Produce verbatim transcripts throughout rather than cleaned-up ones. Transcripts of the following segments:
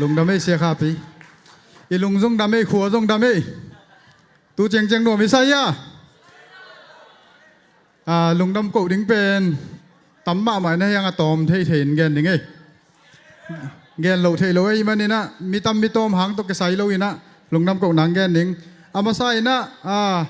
Lungdam ei, Sia Khapi. I lung zong dam ei, khua zong dam ei. Tu ciangciang nuam i sa hia? A, lungdam koh ding pen tam mahmah in a, hiang a tawm theithei in gen ding ei. Gen loh theih loh ei maninah, mi tam mi tawm hang tawh kisai lo inah lungdam koh nang gen ding. A masa inah, a,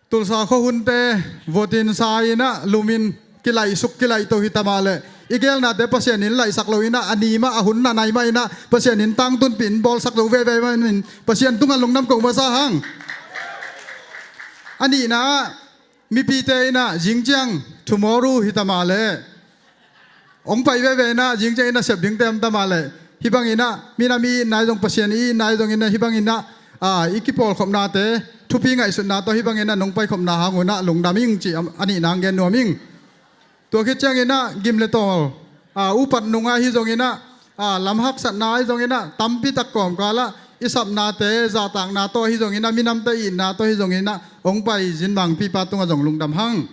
Tulsa khuahunte votin sa inah lumin kilaihsuk kilaihto hi ta mah leh, i gelnate Pasian in laihsak lo inah, a ni mah a hun na nai mah inah Pasian in tangtunpih in bawlsak zo veve manin Pasian tungah lungdam koh masa hang. A nihna ah, mipite inah zingciang tomorrow hi ta mah leh, hong pai veve inah zingciang inah sep dingte om ta mah leh, hih bang inah minam i itna i zong, Pasian i itna i zong inah hih bang inah, a, i kipawlkhopnate thupi ngaihsutna tawh hih bang inah nong paikhopna hang unah lungdam ing cih a, a nihna hong gen nuam ing. Tua khit ciang inah gim le tawl, a, upat nung ahi zong inah, a, lam haksatna ahi zong inah, tampi tak kawmkalah i sapnate zahtakna tawh ahi zong inah, minamte itna tawh ahi zong inah hong pai zinmangpipa tungah zong lungdam hang.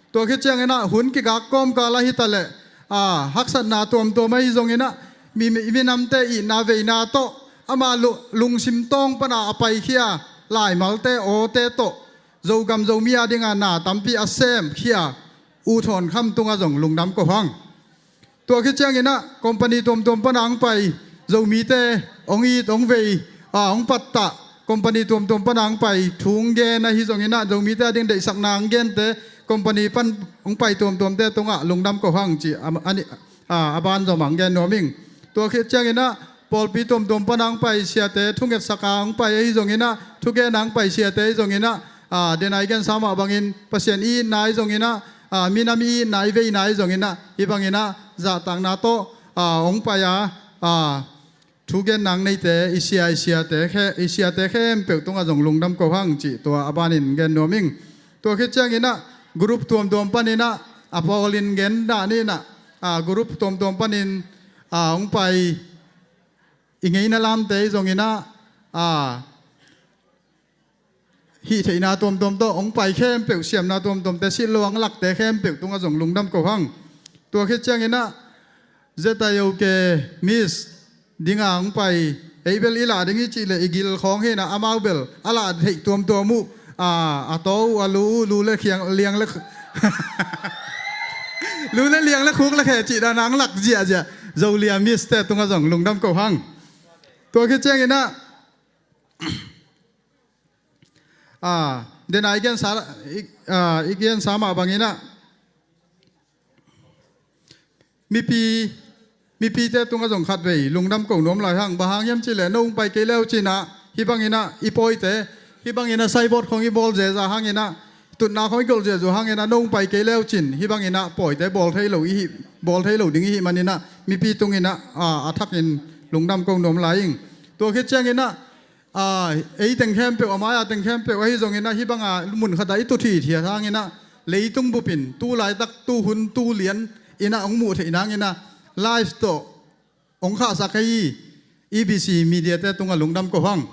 Tua khit ciang inah hun kigak kawmkalah hi ta leh, a, haksatna tuamtuam ahi zong inah, mi, mi, minamte itna veina tawh ama lu-, lungsim tawng pana a paikhia laimalte awte tawh Zogam Zomi a dinga na tampi a semkhia U Thawn Kham tungah zong lungdam koh hang. Tua khit ciang inah company tuamtuam pana hong pai Zomite hong it hong vei, a, hong pattah, company tuamtuam pana hong pai thu hong gen ahi zong inah, Zomite a ding deihsakna hong gente company pan hong pai tuamtuamte tungah lungdam koh hang cih a, a, a ban zom hong gen nuam ing. Tua khit ciang inah pawlpi tuamtuam pana hong pai siate thungetsak a hong pai ahi zong inah, thugen a hong pai siate ahi zong inah, a, denai gensa mah bangin Pasian i itna ahi zong inah, a, minam i itna i veina ahi zong inah, hih bang inah zahtakna tawh, a, hong pai a, a, thugen nang neite, i sia, i siate khe, i siate khempeuh tungah zong lungdam koh hang cih tua a banin gen nuam ing. Tua khit ciang inah group tuamtuam pan inah, a pawlin gen dah ni inah, a, group tuamtuam panin, a, hong pai i ngeina lamte ahi zong inah, a, hih theihna tuamtuam tawh hong pai khempeuh, siamna tuamtuamte silh lo hong lakte khempeuh tungah zong lungdam koh hang. Tua khit ciang inah Z I O K Miss dinga hong pai, ei bel i lah ding i cih leh i gil khawng hi inah, amau bel a lah theih tuamtuam uh, a, a taw uh, a lu uh, lu le khiang, liang le lu le liang le khuk le khe cih dan a hong lak ziahziah Zolia Miss te tungah zong lungdam koh hang. Tua khit ciang inah, a, denai i gensa, i, a, i gensa mah bang inah mipi, mipite tungah zong khatvei lungdam koh nuam lai hang. Bang hang hiam cih leh no hong pai kei leu cin ah, hih bang inah i pawite, hih bang inah saibawt khawng i bawl zeza hang inah, tutna khawng i golh zeza hang inah, no hong pai kei leu cin hih bang inah pawite bawl thei lo i hih, bawl thei lo ding i hih man inah mipi tung inah, a, a thakin lungdam koh nuam lai ing. Tua khit ciang inah, a, ei teng khempeuh, a mai-a teng khempeuh ahi zong inah, hih banga mun khatah i tut hithiat hang inah, leitung bupin tu laitak, tu hun, tu lian inah hong muh theih nang inah live tawh hong khahsak ahi E B C media te tungah lungdam koh hang.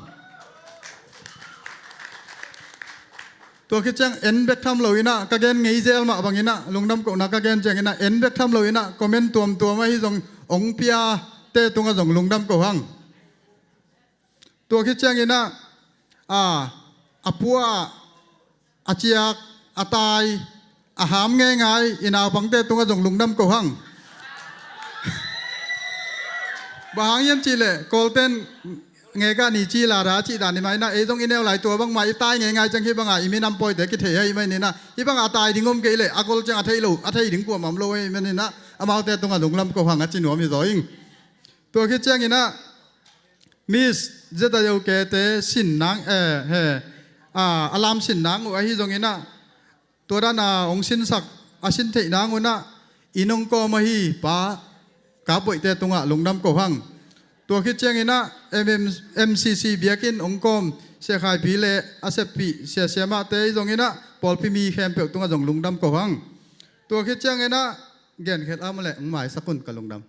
Tua khit ciang en bek tham lo inah, ka gen ngei zel mah bang inah, lungdam kohna ka gen ciang inah, en bek tham lo inah comment tuamtuam ahi zong hong piate tungah zong lungdam koh hang. Tua khit ciang inah, a, a pua, a ciak, a tai, a ham ngeingai i naupangte tungah zong lungdam koh hang. Bang hang hiam cih leh Kawlten ngeka ni ci lada cih dan i mah inah, ei zong i neu lai tua bangmah i tai ngeingai ciang hih banga i minam pawite kithei ahi mah inah, hih banga a tai ding om kei leh a gol ciang a thei lo, a thei ding kuamah om lo ahi mah inah, amaute tungah lungdam koh hang a ci nuam hi zaw ing. Tua khit ciang inah Miss Z I O K te sin nang, eh, he, a, a lam sin nang uh ahi zong inah, tua dana hong sinsak, a sin theih nang unah i nong kawm ahi pa Kap Boih te tungah lungdam koh hang. Tua khit ciang inah M M, M C C biakinn hong kawm Sia Khai Pi le a seppih sia siamahte ahi zong inah pawlpi mi khempeuh tungah zong lungdam koh hang. Tua khit ciang inah genkhiat a om leh hong maisak un, ka lungdam.